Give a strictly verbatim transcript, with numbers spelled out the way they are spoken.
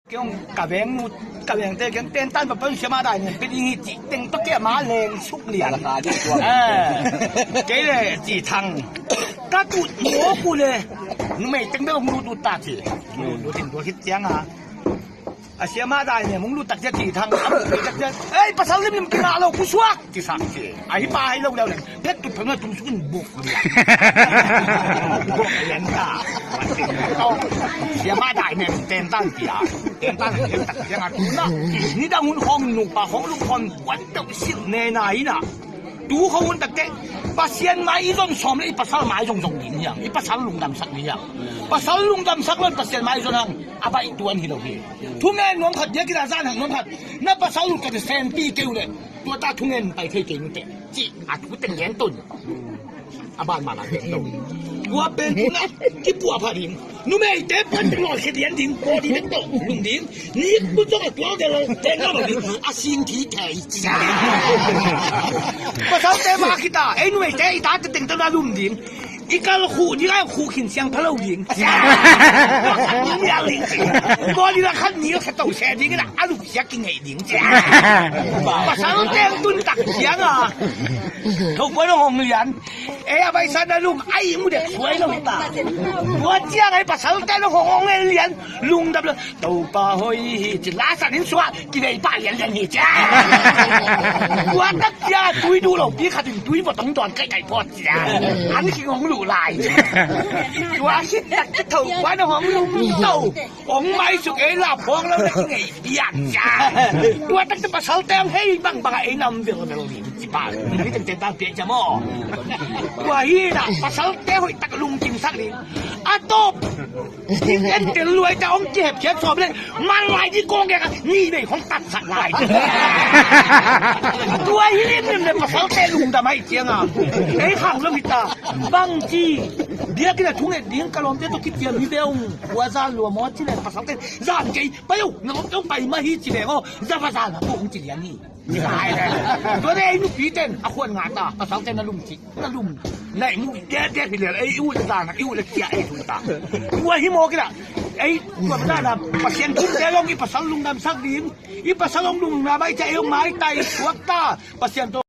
Kei hong ka veng nu, ka vengte kiang tentan pa pan siama dai nen pe ding hi cih teng tawh kei a ma leng suk lian. Eh, kei le Ci Thang ka tut mawk uh le numei teng bek hong lut ut ta ci. Lut in tua khit ciang a, a siama dai nen hong lut tak ciang Ci Thang a muk tak ciang, "Ei, pasal limlim kingah lo, ku suak," ci sak ci. A hi pa hi lo leu leng phet tut phet na tum sukin buk lian. Buk lian ta. Siama dai nen tentan pia. Tentan lian tak ciang a tu na, nidang hun khawng nupa khawng lum khawng buan deuh silh nena hi na. Tu khawng hun tak teh Pasian mai i zon sawm le i pasal mai zong zong ding hi hang. I pasal lungdamsak ding hi hang. Pasal lungdamsak lo in Pasian mai zon hang. A baih tuan hi lo hi. Thungen nuam khat, biakinn a zan hang nuam khat, na pasal lut ka te senpi kei uh le, tua ta thungen pai thei kei uh teh, cih a thu teng gen tun. A ban man a gen lo. Tua pen tu na kipuah pha ding. Numeite puan teng lawh khia lian ding, body bek tawh lum ding. Nik bu tawh a tual del teng lo ding. A sing thi thei cia. Pasalte ma khita, ei numeite i tate teng tawh na lum ding. I kal khuh ding a, khuh khin siang pha lo ding. Lum liang ding ci. Body la khat ni khat to se ding na, a lup siak kingeih ding ci. Pasal teng tun tak ciang a, Topa nong hong lian. Ei a baisa na lum, a ih mu dek suai lo hi ta. Tua ciang ei pasal teng nong hong hong lian, lungdam lo. Topa hoih hi ci, la san in suak, kivei pah lianlian hi cia. Tua tak cia tui duh lopi khat in tui vot hong dawn kaihkaih phawt cia. An khing hong luh lai. Tua khit tak cia Topa nong hong lum to, hong maisuk ei la phawng lo na kingeih piak cia. Tua tak cia pasalte hong hei bangbang a ei nam velvel ding ci pa. Hei tengteng ta piak cia maw. Tua hi na pasalte hoih tak lungkimsak ding. A tawp Ken tel luai ta hong kihepkhiat sawm le man lai di kong kek a ni nei hong tatsat lai. Tua hi limlim le pasalte lungdam ahi cianga ei khang zom hi ta. Bangci biakinn a thunget ding ka lawmte tawh kiciam hi ve ung. Kua zan lua maw ci le pasalte zan kei pai uh na lawmte hong pai mah hi ci ve ngaw. Za va zan a pu hong ci lian hi. Tua le ei nupi ten a khuan nga ta, pasalte na lum cih, na lum. Na i mu dek dek hi le ei i uh le zan a i uh le cia ei tun ta. Tua hi maw kila ei tua na na Pasian thumte long i pasal lungdamsak ding. I pasal long lungdam ai cia ei hong maitai suak ta. Pasian tawh